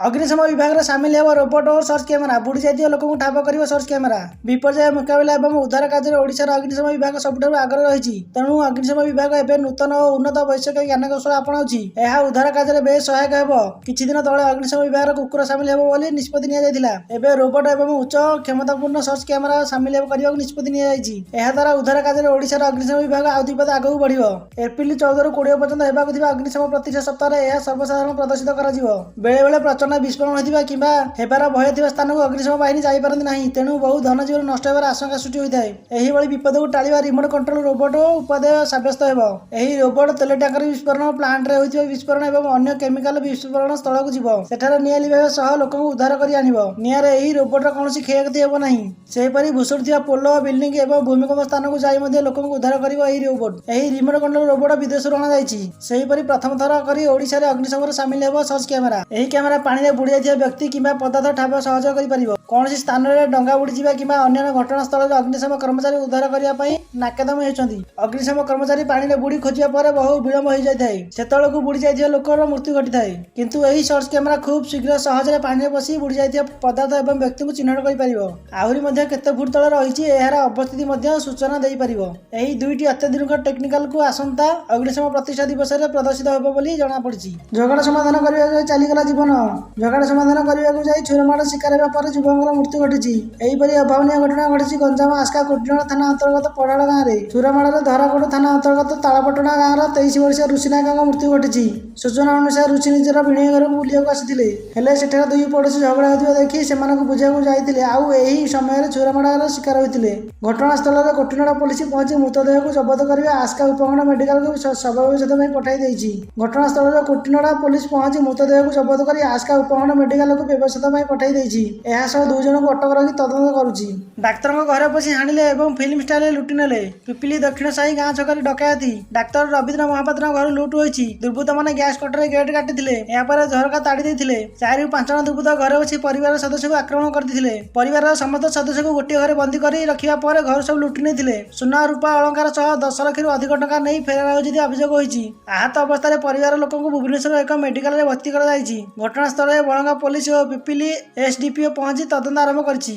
ଅଗ୍ନିଶମ ବିଭାଗରେ ସାମିଲ ହେବ ରୋବୋଟ ଓ ସର୍ଚ୍ଚ କ୍ୟାମେରା। ବୁଡ଼ି ଯାଇଥିବା ଲୋକଙ୍କୁ ଠାବ କରିବ ସର୍ଚ୍ଚ କ୍ୟାମେରା। ବିପର୍ଯ୍ୟୟ ମୁକାବିଲା ଏବଂ ଉଦ୍ଧାର କାର୍ଯ୍ୟରେ ଓଡ଼ିଶାର ଅଗ୍ନିଶମ ବିଭାଗ ସବୁଠାରୁ ଆଗରେ ରହିଛି। ତେଣୁ ଅଗ୍ନିଶମ ବିଭାଗ ଏବେ ନୂତନ ଓ ଉନ୍ନତ ବୈଷୟିକ ଜ୍ଞାନକୌଶଳ ଆପଣାଉଛି। ଏହା ଉଦ୍ଧାର କାର୍ଯ୍ୟରେ ବେଶ୍ ସହାୟକ ହେବ। କିଛି ଦିନ ତଳେ ଅଗ୍ନିଶମ ବିଭାଗର କୁକୁର ସାମିଲ ହେବ ବୋଲି ନିଷ୍ପତ୍ତି ନିଆଯାଇଥିଲା। ଏବେ ରୋବୋଟ ଏବଂ ଉଚ୍ଚ କ୍ଷମତାପୂର୍ଣ୍ଣ ସର୍ଚ୍ଚ କ୍ୟାମେରା ସାମିଲ କରିବାକୁ ନିଷ୍ପତ୍ତି ନିଆଯାଇଛି। ଏହାଦ୍ୱାରା ଉଦ୍ଧାର କାର୍ଯ୍ୟରେ ଓଡ଼ିଶାର ଅଗ୍ନିଶମ ବିଭାଗ ଆଉ ଦୁଇ ପାଦ ଆଗକୁ ବଢ଼ିବ। ଏପ୍ରିଲ 14ରୁ 20 ପର୍ଯ୍ୟନ୍ତ ହେବାକୁ ଥିବା ଅଗ୍ନିଶମ ପ୍ରତିଷ୍ଠା ସପ୍ତାହରେ ଏହା ସର୍ବସାଧାରଣ ପ୍ରଦର୍ଶିତ କରାଯିବ। ବେଳେବେଳେ ପ୍ରଚଣ୍ଡ ବିସ୍ଫୋରଣ ହୋଇଥିବା କିମ୍ବା ହେବାର ଭୟ ଥିବା ସ୍ଥାନକୁ ଅଗ୍ନିଶମ ବାହିନୀ ଯାଇପାରନ୍ତି ନାହିଁ। ତେଣୁ ବହୁ ଧନଜୀବନ ନଷ୍ଟ ହେବାର ଆଶଙ୍କା ସୃଷ୍ଟି ହୋଇଥାଏ। ଏହିଭଳି ବିପଦକୁ ଟାଳିବା ରିମୋଟ କଣ୍ଟ୍ରୋଲ ରୋବୋଟ ଉପାଦେୟ ସାବ୍ୟସ୍ତ ହେବ। ଏହି ରୋବୋଟ ତେଲ ଟ୍ୟାଙ୍କର ବିସ୍ଫୋରଣ, ପ୍ଲାଣ୍ଟରେ ହୋଇଥିବା ବିସ୍ଫୋରଣ ଏବଂ ଅନ୍ୟ କେମିକାଲ ବିସ୍ଫୋରଣ ସ୍ଥଳକୁ ଯିବ। ସେଠାରେ ନିଆଁ ଲିଭାଇବା ସହ ଲୋକଙ୍କୁ ଉଦ୍ଧାର କରି ଆଣିବ। ନିଆଁରେ ଏହି ରୋବୋଟର କୌଣସି କ୍ଷୟକ୍ଷତି ହେବ ନାହିଁ। ସେହିପରି ଭୁଶୁଡୁଥିବା ପୋଲ, ବିଲ୍ଡିଂ ଏବଂ ଭୂମିକମ୍ପ ସ୍ଥାନକୁ ଯାଇ ମଧ୍ୟ ଲୋକଙ୍କୁ ଉଦ୍ଧାର କରିବ ଏହି ରୋବୋଟ। ଏହି ରିମୋଟ କଣ୍ଟ୍ରୋଲ ରୋବୋଟ ବିଦେଶରୁ ଅଣାଯାଇଛି। ସେହିପରି ପ୍ରଥମ ଥର କରି ଓଡ଼ିଶାରେ ଅଗ୍ନିଶମରେ ସାମିଲ ହେବ ସର୍ଚ୍ଚ କ୍ୟାମେରା। ଏହି କ୍ୟାମେରା ପାଣିରେ ବୁଡ଼ି ଯାଇଥିବା ବ୍ୟକ୍ତି କିମ୍ବା ପଦାର୍ଥ ଠାବ ସହଜ କରିପାରିବ। କୌଣସି ସ୍ଥାନରେ ଡଙ୍ଗା ବୁଡ଼ିଯିବା କିମ୍ବା ଅନ୍ୟାନ୍ୟ ଘଟଣାସ୍ଥଳରେ ଅଗ୍ନିଶମ କର୍ମଚାରୀ ଉଦ୍ଧାର କରିବା ପାଇଁ ନାକେଦମ ହେଉଛନ୍ତି। ଅଗ୍ନିଶମ କର୍ମଚାରୀ ପାଣିରେ ବୁଡ଼ି ଖୋଜିବା ପରେ ବହୁ ବିଳମ୍ବ ହୋଇଯାଇଥାଏ। ସେତେବେଳକୁ ବୁଡ଼ି ଯାଇଥିବା ଲୋକର ମୃତ୍ୟୁ ଘଟିଥାଏ। କିନ୍ତୁ ଏହି ସର୍ଚ୍ଚ କ୍ୟାମେରା ଖୁବ୍ ଶୀଘ୍ର ସହଜରେ ପାଣିରେ ପଶି ବୁଡ଼ି ଯାଇଥିବା ପଦାର୍ଥ ଏବଂ ବ୍ୟକ୍ତିଙ୍କୁ ଚିହ୍ନଟ କରିପାରିବ। ଆହୁରି ମଧ୍ୟ କେତେ ଫୁଟ ତଳେ ରହିଛି, ଏହାର ଅବସ୍ଥିତି ମଧ୍ୟ ସୂଚନା ଦେଇପାରିବ। ଏହି ଦୁଇଟି ଅତ୍ୟାଧୁନିକ ଟେକ୍ନିକାଲକୁ ଆସନ୍ତା ଅଗ୍ନିଶମ ପ୍ରତିଷ୍ଠା ଦିବସରେ ପ୍ରଦର୍ଶିତ ହେବ ବୋଲି ଜଣାପଡ଼ିଛି। ଝଗଡ଼ା ସମାଧାନ କରିବାକୁ ଯାଇ ଚାଲିଗଲା ଜୀବନ। ଝଗଡ଼ା ସମାଧାନ କରିବାକୁ ଯାଇ ଛୁରାମାଡ଼ ଶିକାର ହେବା ପରେ ଯୁବକଙ୍କର ମୃତ୍ୟୁ ଘଟିଛି। ଏହିପରି ଅଭାବନୀୟ ଘଟଣା ଘଟିଛି ଗଞ୍ଜାମ ଆସ୍କା କୋଟିନଳା ଥାନା ଅନ୍ତର୍ଗତ ପଡ଼ାଳ ଗାଁରେ। ଛୁରାମାଡ଼ରେ ଧରାକୋଟ ଥାନା ଅନ୍ତର୍ଗତ ତାଳପଟଣା ଗାଁର 23 ବର୍ଷୀୟ ଋଷି ନାୟକଙ୍କ ମୃତ୍ୟୁ ଘଟିଛି। ସୂଚନା ଅନୁସାରେ, ଋଷି ନିଜର ଭିଣୋଇ ଘରକୁ ବୁଲିବାକୁ ଆସିଥିଲେ। ହେଲେ ସେଠାରେ ଦୁଇ ପଡ଼ୋଶୀ ଝଗଡ଼ା ହେଉଥିବା ଦେଖି ସେମାନଙ୍କୁ ବୁଝାଇବାକୁ ଯାଇଥିଲେ। ଆଉ ଏହି ସମୟରେ ଛୁରାମାଡ଼ର ଶିକାର ହୋଇଥିଲେ। ଘଟଣାସ୍ଥଳରେ କୋଟିନଳା ପୋଲିସ ପହଞ୍ଚି ମୃତଦେହକୁ ଜବତ କରି ଆସ୍କା ଉପଖଣ୍ଡ ମେଡିକାଲକୁ ଶବ ବ୍ୟବଚ୍ଛେଦ ପାଇଁ ପଠାଇ ଦେଇଛି। ଘଟଣାସ୍ଥଳରେ କୋଟିନଳା ପୋଲିସ ପହଞ୍ଚି ମୃତଦେହକୁ ଜବତ କରି ଆସ୍କା ଉପଖଣ୍ଡ ମେଡିକାଲକୁ ବ୍ୟବଚ୍ଛେଦ ପାଇଁ ପଠାଇ ଦେଇଛି। ଏହା ସହ ଦୁଇ ଜଣଙ୍କୁ ଅଟକ ରଖି ତଦନ୍ତ କରୁଛି। ଡାକ୍ତରଙ୍କ ଘରେ ପଶି ହାଣିଲେ ଏବଂ ଫିଲ୍ମ ଷ୍ଟାଇଲରେ ଲୁଟି ନେଲେ। ପିପିଲି ଦକ୍ଷିଣ ସାହି ଗାଁ ଛକରେ ଡକାୟତି। ଡାକ୍ତର ରବୀନ୍ଦ୍ର ମହାପାତ୍ରଙ୍କ ଘରୁ ଲୁଟ୍ ହୋଇଛି। ଦୁର୍ବୃତ୍ତମାନେ ଗ୍ୟାସ କଟରରେ ଗେଟ୍ କାଟିଥିଲେ। ଏହାପରେ ଝରକା ତାଡ଼ି ଦେଇଥିଲେ। ଚାରିରୁ ପାଞ୍ଚ ଜଣ ଦୁର୍ବୃତ୍ତ ଘରେ ବସି ପରିବାର ସଦସ୍ୟଙ୍କୁ ଆକ୍ରମଣ କରିଥିଲେ। ପରିବାରର ସମସ୍ତ ସଦସ୍ୟଙ୍କୁ ଗୋଟିଏ ଘରେ ବନ୍ଦୀ କରି ରଖିବା ପରେ ଘରୁ ସବୁ ଲୁଟି ନେଇଥିଲେ। ସୁନା, ରୂପା ଅଳଙ୍କାର ସହ 10 ଲକ୍ଷରୁ ଅଧିକ ଟଙ୍କା ନେଇ ଫେରାର ହୋଇଛନ୍ତି ଅଭିଯୋଗ ହୋଇଛି। ଆହତ ଅବସ୍ଥାରେ ପରିବାର ଲୋକଙ୍କୁ ଭୁବନେଶ୍ୱର ଏକ ମେଡିକାଲରେ ଭର୍ତ୍ତି କରାଯାଇଛି। ଘଟଣାସ୍ଥଳରେ ବଳଙ୍ଗା ପୋଲିସ ଓ ପିପିଲି ଏସଡିପିଓ ପହଞ୍ଚି ତଦନ୍ତ ଆରମ୍ଭ କରିଛି।